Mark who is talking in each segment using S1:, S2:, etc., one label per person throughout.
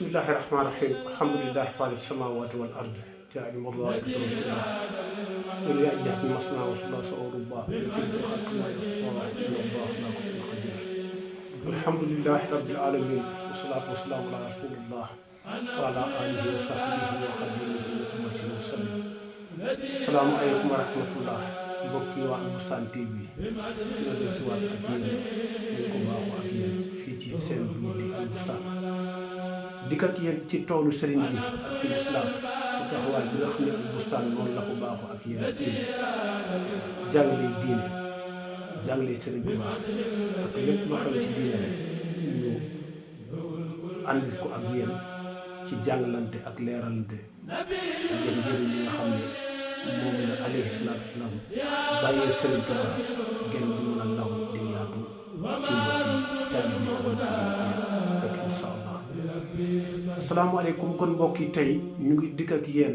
S1: بسم الله الرحمن الرحيم الحمد لله فاطر السماوات والارض جاعل الملائكه رسلا وليأجل المصنع وثلاث ورباع يتم الخلق ما يصنع ان الله لا كل خبير الحمد لله رب العالمين والصلاه والسلام على رسول الله وعلى اله وصحبه وخدمه وامته وسلم. السلام عليكم ورحمه الله mbokki waa Albustaan TV ñoo del si waat ak yéen ñu ko baaxoo ak yéen fii ci seen biir di Albustaan dikkat yéen ci toolu sëriñ bi ak ci lislaam ci taxawaay bi nga xam ne Albustaan noonu la ko baaxoo ak yéen ci jàngale diine jàngale sëriñ bi baax ak lépp lu xew ci diine rek ñu ànd ko ak yéen ci jàngalante ak leeralante ak yéen njëriñ yi nga xam ne moom la alayhi salaatu salaam bàyyee sëriñ Tuubaa gën di mën a law di yaatu ci mbokki taalibe yi rek insha allah. asalaamaaleykum kon mbokk yi tey ñu ngi dikk ak yéen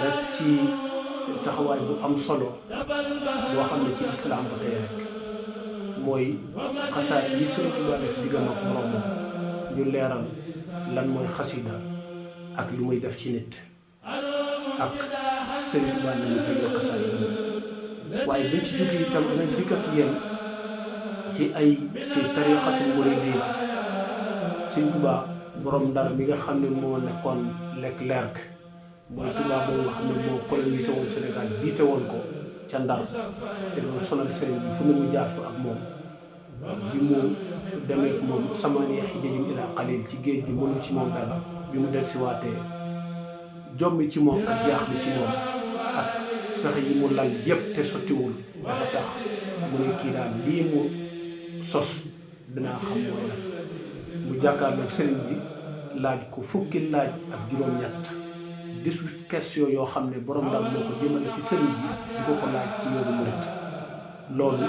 S1: rek ci taxawaay bu am solo boo xam ne ci islam ba tey rek mooy xasaay yi sëriñ Tuubaa def diggam ak moroomam ñu leeral lan mooy xasida ak lu muy def ci nit ak sëriñ Tuubaa ñu jógee xasaay yi waaye buñ ci jógee itam dinañ dikk ak yéen ci ay tariixatul muridiyya sëriñ Tuubaa borom Ndar mi nga xam ne moo nekkoon Leclerc mooy Tuubaa boobu nga xam ne moo colonisé woon Sénégal jiite woon ko ca Ndar te doon sonal sëriñ bi fu ne mu jaar fa ak moom bi mu demee moom samani xijajin ilaa xalil ci géej gi mënu ci moom dara bi mu del si waatee jommi ci moom ak jaaxle ci moom ak pexe yi mu lal yépp te sottiwul dafa tax mu ne kii daal lii mu sos dinaa xam mooy lan mu jàkkaarloog sëriñ bi laaj ko fukki laaj ak juróom-ñett 18 questions yoo xam ne borom daal moo ko jëmale ci sëriñ bi di ko laaj ci yoonu murit loolu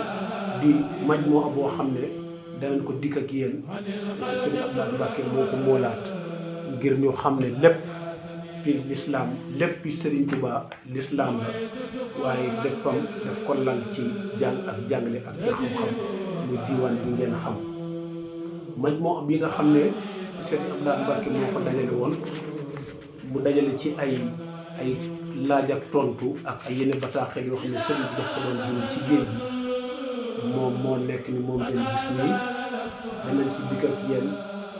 S1: di majmoo boo xam ne danañ ko dikk ak yéen sëriñ Abdoulaye Mbacke moo ko moolaat ngir ñu xam ne lépp fi lislaam lépp bi sëriñ Tuubaa lislaam la waaye léppam daf ko lal ci jàng ak jàngale ak ci xam-xam muy diiwaan bi ngeen xam majmoo bi nga xam ne sëriñ Abdoulaye Mbacke moo ko dajale woon mu dajale ci ay laaj ak tontu ak ay yeneen bataaxel yoo xam ne sëriñ bi daf ko doon bind ci géej gi moom moo nekk ni moom ngeen gis nii danañ ci dikk ak yéen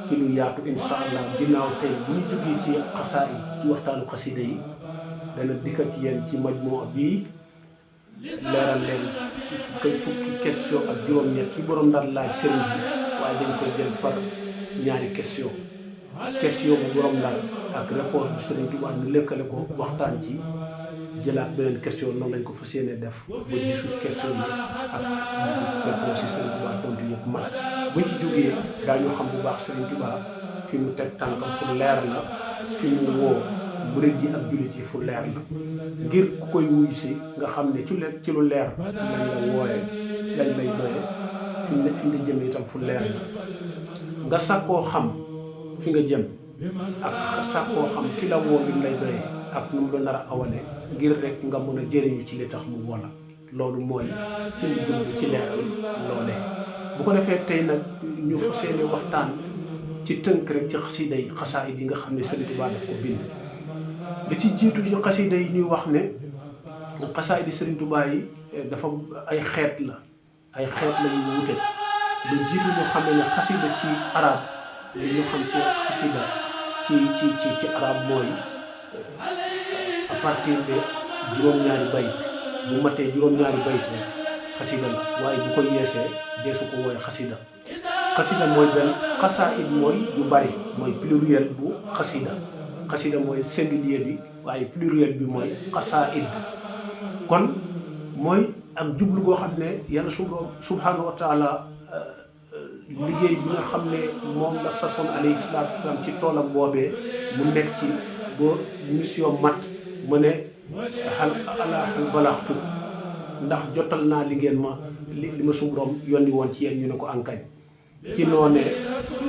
S1: ci lu yaatu insha allah ginnaaw tey bu ñu jógee ci xasaay ci waxtaanu xasida yi dana dikk ak yéen ci majmoo bii leeral leen fukki question ak juróom-ñett ci borom Ndar laaj sëriñ bi waaye dañ koy jël par ñaari question bu borom Ndar ak réponse bu sëriñ Tuubaa ñu lëkkale ko waxtaan ci jëlaat beneen question noonu lañ ko fas yéene def ba 18 question yi ak réponse yi sëriñ Tuubaa tontu yëpp mat buñ ci jógee daañu xam bu baax sëriñ Tuubaa fi mu teg tànkam fu leer la fi mu woo murid yi ak jullit yi fu leer la ngir ku koy wuy si nga xam ne ci lu leer lañ la wooye lañ lay doye fi nga jëm itam fu leer la nga sàkkoo xam fi nga jëm ak sàkkoo xam ki la woo li lay doye ak nu mu la nar a awale ngir rek nga mën a jëriñu ci li tax mu wala loolu mooy suñu jublu ci leeral loolee bu ko defee tey nag ñu fas yéene waxtaan ci tënk rek ci xasida yi xasaayid yi nga xam ne Sëriñ Tuubaa daf ko bind li ci jiitu ci xasida yi ñuy wax ne xasaayid yi Sëriñ Tuubaa yi dafa ay xeet la yu wute lu jiitu ñu xam ne xasida ci arab li ñu xam ci xasida ci arab mooy à partir de juróom-ñaari bayt bu matee juróom-ñaari bayt rek xasida la waaye bu ko yeesee deesu ko wooye xasida mooy benn xasaayid mooy yu bari mooy pluriel bu xasida mooy singulier bi waaye pluriel bi mooy xasaayid kon mooy ak jublu goo xam ne yàlla subhaanahu wa taala liggéey bi nga xam ne moom la sasoon alayhi salaatu wasalaam ci toolam boobee mu nekk ci ba mission mat mu ne xal balaxtu ndax jotal naa li ngeen ma li ma suñu borom yónni woon ci yéen ñu ne ko ankañ ci noonee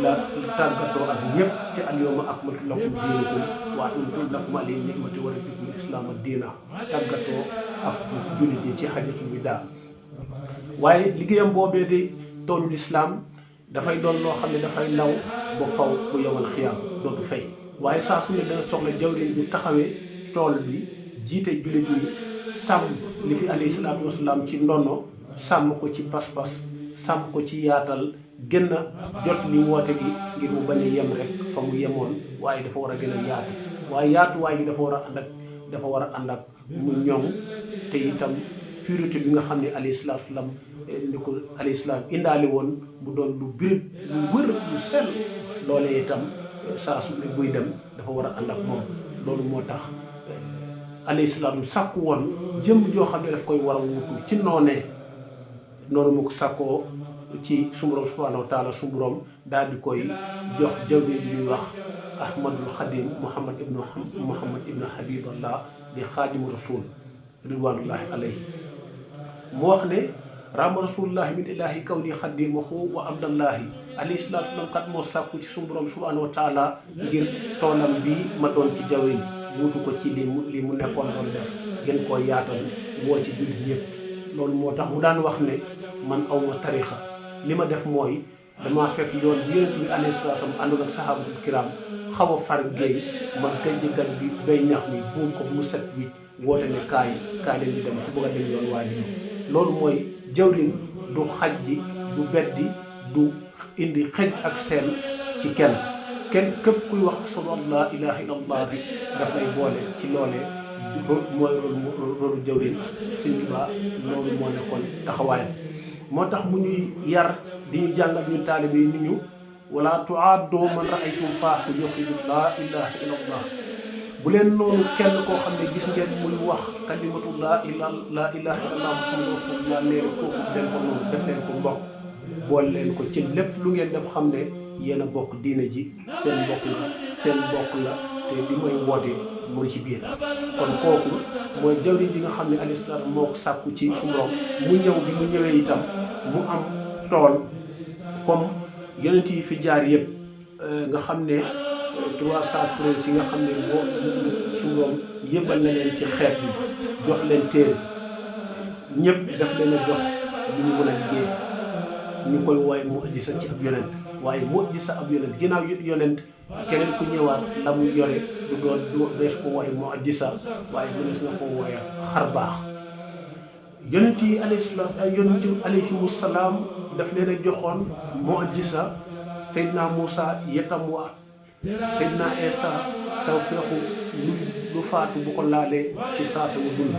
S1: la tàggatoo ak ñëpp ci al-yawma akmaltu lakum diinakum wa atmamtu lakum alaykum ni'mati wa raditu islaama diina tàggatoo ak jullit yi ci hajjatul widaa waaye liggéeyam boobee di toolu lislaam dafay doon loo xam ne dafay law ba faw bu yomal xiyaam dootu fay waaye saa su ne dana soxla jawriñ bu taxawee tool bi jiite jullit ñi sàmm li fi alayhi salaatu wasalaam ci ndono sàmm ko ci pas-pas sàmm ko ci yaatal gën a jot li woote gi ngir mu bañ a yem rek fa mu yemoon waaye dafa war a gën a yaatu waaye yaatuwaay gi dafa war a ànd ak mu ñoŋ te itam purité bi nga xam ne alayhi salaatu wasalaam ni ko alayhi salaam indaale woon mu doon lu birib lu wër lu sell loolee itam saa su ne buy dem dafa war a ànd ak moom loolu moo tax alayhi salaam sàkku woon jëm joo xam ne daf koy war a wutu ci noonee noonu mu ko sàkkoo ci suñu borom subhanahu wa taala suñu borom daal di koy jox jaww ji ñuy wax ahmadul xadim muhammad ibnu habiballah di xaadimu rasul ridwanullahi alayhi mu wax ne rama rasulullahi min ilahi kaw ni xadimahu wa abdallahi alayhi salatu wasalam kat moo sàkku ci suñu borom subhanahu wa taala ngir toolam bi ma doon ci jaww ji wutu ko ci li mu nekkoon doon def gën koo yaatal woo ci jullit ñëpp loolu moo tax mu daan wax ne man awma tarixa li ma def mooy damaa fekk yoon bi yonent bi alayhi salaatu wa salaam àndoon ak sahabatul kiram xaw a far géey man kay jëggat bi bay ñax mi buum ko mu set wi woote ne kaay leen di dem ku bëgg a dem yoon waa ji ñëw loolu mooy jawriñ du xaj ji du beddi du indi xëj ak seen ci kenn képp kuy wax ashhadu an laa ilaaha illallah bi daf lay boole ci loolee mooy loolu jawriñ Sëñ Tuubaa loolu moo nekkoon taxawaayam moo tax mu ñuy yar di ñu jàngal ñun taalibe yi ni ñu wala tuaaddu man raaytum faahu yuxriju laa ilaaha illallah bu leen noonu kenn koo xam ne gis ngeen muy wax kalimatu laa ilaaha illallah muhammadu rasulullah nee na kooku leen ko noonu def leen ko mbokk boole leen ko ci lépp lu ngeen def xam ne yéen a bokk diine ji seen mbokk la te li mooy woote mooy ci biir kon kooku mooy jawriñ bi nga xam ne alayhi salaatu moo ko sàkku ci su borom mu ñëw bi mu ñëwee itam mu am tool comme yonent yi fi jaar yëpp nga xam ne 313 yi nga xam ne boo su borom yëbbal na leen ci xeet bi jox leen téere ñëpp daf leen a jox lu ñu mën a liggéey ñu koy wooye mu'jiza ci ab yonent waaye mu'jiza ab yonent ginnaaw yonent keneen ku ñëwaat la mu yore du dees ko wooye mu'jiza waaye mënees na ko wooye xar baax yonent yi alayhimu salaam daf leen a joxoon mu'jiza Seydina Moussa yetam wa Seydina Isa tawfeexu lu faatu bu ko laalee ci saasa mu dund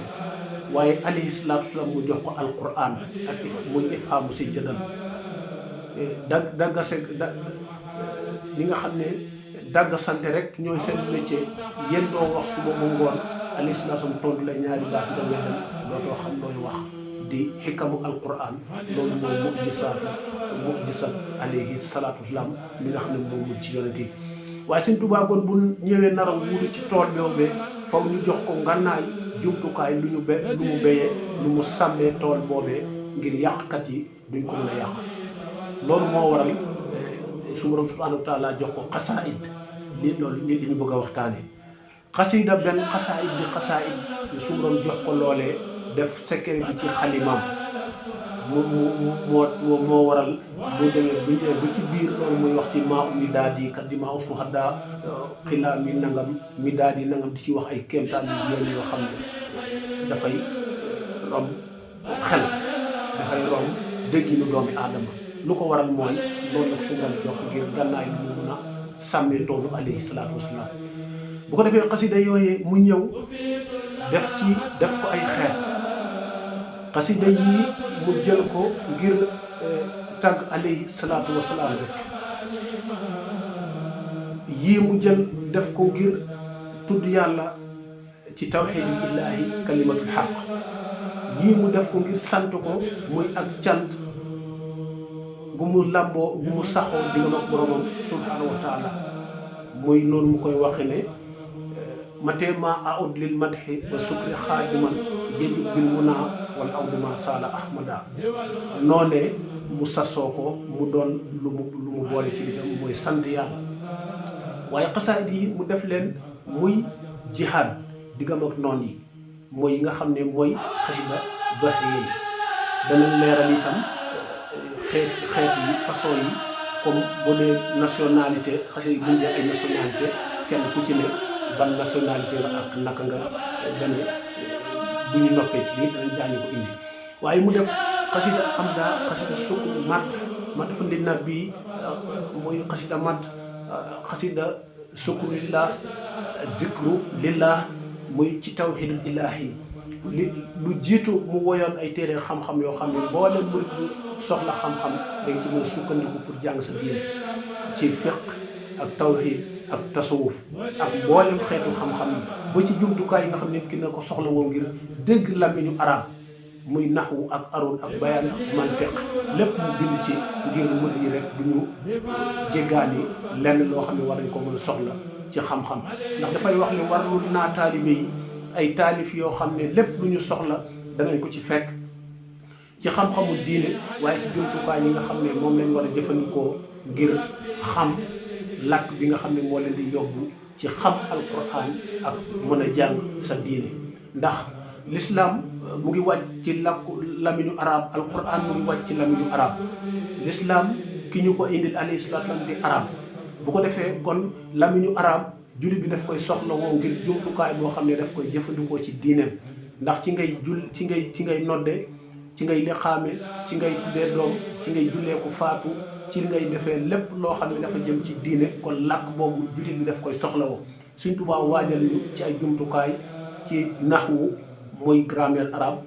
S1: waaye alayhi salaatu salaam mu jox ko alquran ak muy ifhaamu si jëdal li nga xam ne dagg sante rek ñooy seen métier yéen doo wax suba mu ngoon alayhi salaatu salaam tontu la ñaari baat nga weddal dootoo xam looy wax di xikamu alquran loolu mooy mu'jiza alayhi salaatu salaam mi nga xam ne moom mujj ci yonent yi waaye Sëñ Tuubaa kon bu ñëwee nar a wuuru ci tool boobee faw ñu jox ko ngànnaay jumtukaay lu mu béyee lu mu sàmmee tool boobee ngir yàqkat yi duñ ko mën a yàq loolu moo waral su borom subhanahu wa taala jox ko xasaayid li ñu bëgg a waxtaane xasida benn xasaayid su borom jox ko loolee def secret bi ci xalimaam moo waral bu demee bu ñëwee ba ci biir loolu muy wax ci maa mi daal di kat di maa suhada xilaa mi nangam mi daal di nangam di ci wax ay kéemtaan yu yoo xam ne dafay rom xel dafay rom dégginu doomi aadama lu ko waral mooy loolu nag su nga jox ngir gànnaay lu mu mën a sàmmee toolu alayhi salaatu wasalaam bu ko defee xasida yooyee mu ñëw def ko ay xeet xasida yii mu jël ko ngir tàgg alayhi salaatu wasalaam rek yii mu jël def ko ngir tudd yàlla ci tawxiid illaahi kalimatul xaq yii mu def ko ngir sant ko muy ak cant gu mu làmboo gu mu saxoo diggam ak boromam subhaanahu wa taala muy noonu mu koy waxe ne matee ma aud lil madhi wa sukri xaadiman yejub bil munaa wala awduma sala ahmada noonee mu sasoo ko mu doon lu mu boole ci liggéeyam mooy sant yàlla waaye xasaayid yi mu def leen muy jihaad diggam ak noon yi mooy yi nga xam ne mooy xasida doxe yi dana leeral itam xeet yi façon yi comme boo dee nationalité xasida yi buñ dee ay nationalité kenn ku ci ne ban nationalité la ak naka nga gane bu ñu noppee ci lii daañu ko indi waaye mu def xasida am daa xasida sukk mat dafa ndi na bii mooy xasida mat xasida sukku lillah zikru lillah muy ci tawhidul ilahi lu jiitu mu woyoon ay téere xam-xam yoo xam ne boo leen murid bu soxla xam-xam dañ ci mën a sukkandiku pour jàng sa diine ci fiqh ak tawhid ak tasawuf ak mboolem xeetu xam-xam yi ba ci jumtukaay yi nga xam ne nit ki na ko soxla woo ngir dégg làmmiñu arab muy naxwu ak arud ak bayaan ak mantiq lépp mu bind ci ngir murid yi rek du ñu jéggaani lenn loo xam ne war nañ ko mën a soxla ci xam-xam ndax dafay wax ne warul naa taalibe yi ay taalif yoo xam ne lépp lu ñu soxla danañ ko ci fekk ci xam-xamu diine waaye ci jumtukaay yi nga xam ne moom lañ war a jëfandikoo ngir xam làkk bi nga xam ne moo leen di yóbbu ci xam alquran ak mën a jàng sa diine ndax l'islam mu ngi wàcc ci lamiñu arab alquran mu ngi wàcc ci lamiñu arab l'islam ki ñu ko indil alayhi salaatu wa salaam di arab bu ko defee kon lamiñu arab jullit bi daf koy soxla woo ngir jumtukaay boo xam ne daf koy jëfandikoo ci diineem ndax ci ngay nodde ci ngay liqaame ci ngay tuddee doom ci ngay jullee ko faatu ci ngay defee lépp loo xam ne dafa jëm ci diine kon làkk boobu jullit bi daf koy soxla woo Sëñ Tuubaa waajal ñu ci ay jumtukaay ci naxwu mooy grammaire arabe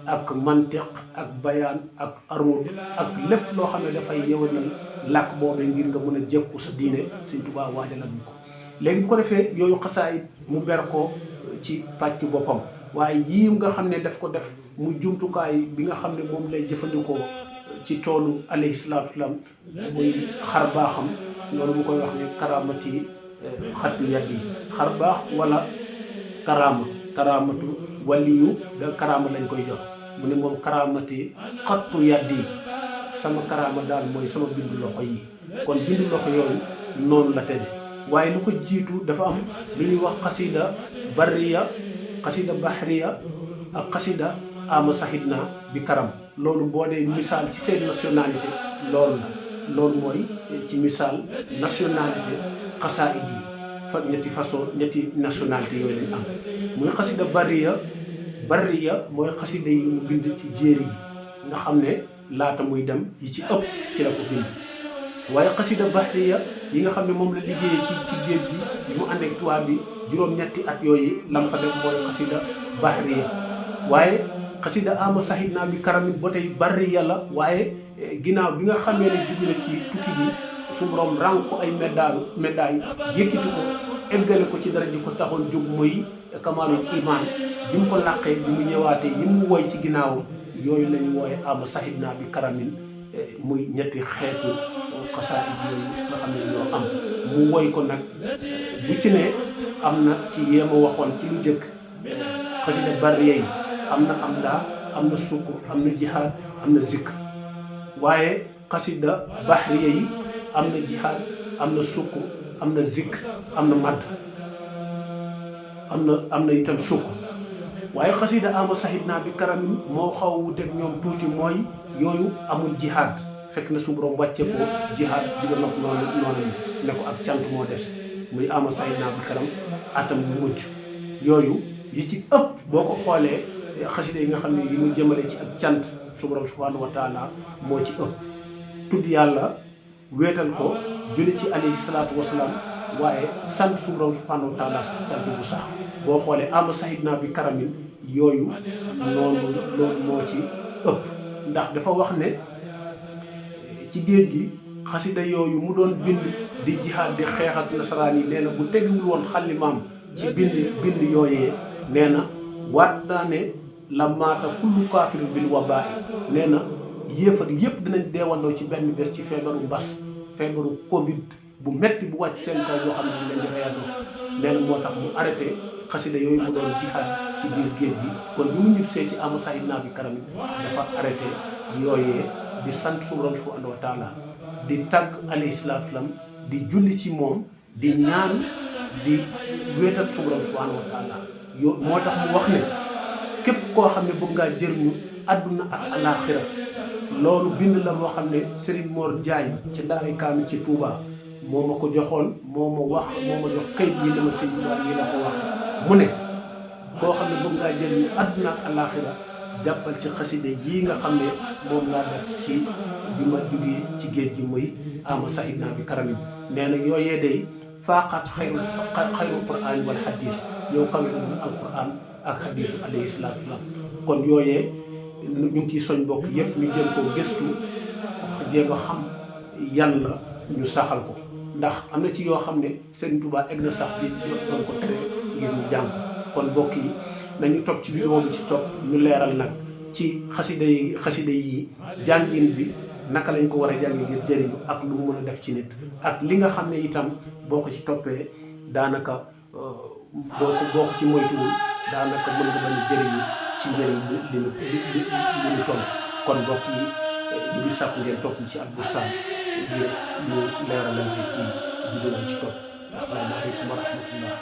S1: ak mantiq ak bayaan ak arud ak lépp loo xam ne dafay yewanal làkk boobee ngir nga mën a jekku sa diine Sëñ Tuubaa waajalal ñu ko léegi bu ko defee yooyu xasaayit mu ber ko ci pàcc boppam waaye yii nga xam ne daf ko def mu jumtukaay bi nga xam ne moom lay jëfandikoo ci toolu alayhi salaatu wasalaam muy xar baaxam loolu mu koy wax ne karaamati xattu yaddi xar baax wala karaamatu waliyu da karaama lañ koy jox mu ne moom karaamati xattu yaddi sama karaama daal mooy sama bindu loxo yi kon bindu loxo yooyu noonu la tëdde waaye lu ko jiitu dafa am lu ñuy wax xasida barriya xasida bahriya ak xasida ama sahidna bi karam loolu boo dee misaal ci seen nationalité loolu la loolu mooy ci misaal nationalité xasaayid yi fa ñetti nationalité yooyu lañ am muy xasida barriya mooy xasida yi mu bind ci jéeri yi nga xam ne laata muy dem yi ci ëpp ci la ko bind waaye xasida bahriya yi nga xam ne moom la liggéeyee ci géej gi bi mu ànd ak tubaab bi juróom-ñetti at yooyu lam fa def mooy xasida bahriya waaye xasida ama sahid naa bi karamit ba tey barriya la waaye ginnaaw bi nga xamee ne jóge na ci tukki gi su borom ràng ko ay médaille yëkkati ko eggale ko ci dara di ko taxoon jóg muy kamalul iman bi mu ko làqee bi mu ñëwaatee yi mu woy ci ginnaawam yooyu lañu wooye ama sahid naa bi karamin muy ñetti xeetu xasaayid yooyu nga xam ne ñoo am mu woy ko nag bu ci ne am na ci yéema waxoon ci lu jëkk xasida barriya yi am na am daa am na sukk am na jihaad am na zikr waaye xasida bahriya yi am na jihaad am na sukk am na zikr am na madd am na itam sukk waaye xasida ama sahid naa bi karamin moo xaw wuteeg ñoom tuuti mooy yooyu amul jihaad fekk na su borom wàcce ko jihaad diga nag noonu ne ko ak cant moo des muy ama sahid naa bi karam atam bu mujj yooyu yi ci ëpp boo ko xoolee xasida yi nga xam ne yi mu jëmale ci ak cant su borom subhanahu wa taala moo ci ëpp tudd yàlla wéetal ko julli ci alayhi salaatu wasalaam waaye sant su borom subhanahu wa taala cant bu sax boo xoolee ama sahid naa bi karamin yooyu noonu loolu moo ci ëpp ndax dafa wax ne ci géej gi xasida yooyu mu doon bind di jihaad di xeex ak nasaraan yi nee na bu tegiwul woon xalimaam ci bind yooyee nee na waat naa ne la maata kullu kaafirin bil wabaa nee na yéefar yëpp dinañ deewandoo ci benn bés ci feebaru mbas feebaru covid bu metti bu wàcc seen kaw yoo xam ne leen di reyandoo nee na moo tax mu arrêté xasida yooyu mu doon jihaad ci biir géej gi kon bi mu ñibbisee ci ama sahid naa bi karam dafa arrêté yooyee di sant suñu borom subhanahu wa taala di tàgg alayhi salaatu salaam di julli ci moom di ñaan di wéetal suñu borom subhanahu wa taala moo tax mu wax ne képp koo xam ne bëgg ngaa jëriñu àdduna ak alaaxira loolu bind la moo xam ne Serigne Mor Diagne ci daaray Kaamil ci Touba moo ma ko joxoon moo ma jox kayit yi dama sëñ Tuubaa yi la ko wax mu ne koo xam ne bëgg ngaa jëriñu àdduna ak àllaaxira jàppal ci xaside yii nga xam ne moom laa def ci bi ma jugee ci géej gi muy ama saïd naa bi karamin nee na yooyee day faaqat xayru quraan wal hadis yow kawe moom alquran ak hadisu alayhi salaatu salaam kon yooyee ñu ngi ciy soñ bokk yëpp ñu jël ko gëstu jéem a xam yàlla ñu saxal ko ndax am na ci yoo xam ne Sëriñ Tuubaa egg na sax bi doon ko tere ngir ñu jàng kon bokk yi nañu topp ci vidéo bi ci topp ñu leeral nag ci xasida yi jàngin bi naka lañ ko war a jàngi ngir jëriñu ak lu mu mën a def ci nit ak li nga xam ne itam boo ko ci toppee daanaka boo ko ci moytuwul daanaka mën nga bañ a jëriñu ci njëriñ li ñu toll kon bokk yi ñu ngi sàkk ngeen topp ci Al Bustaan ngir ñu leeralante ci vidéo bi ci topp asalaamaaleykum wa rahmatullah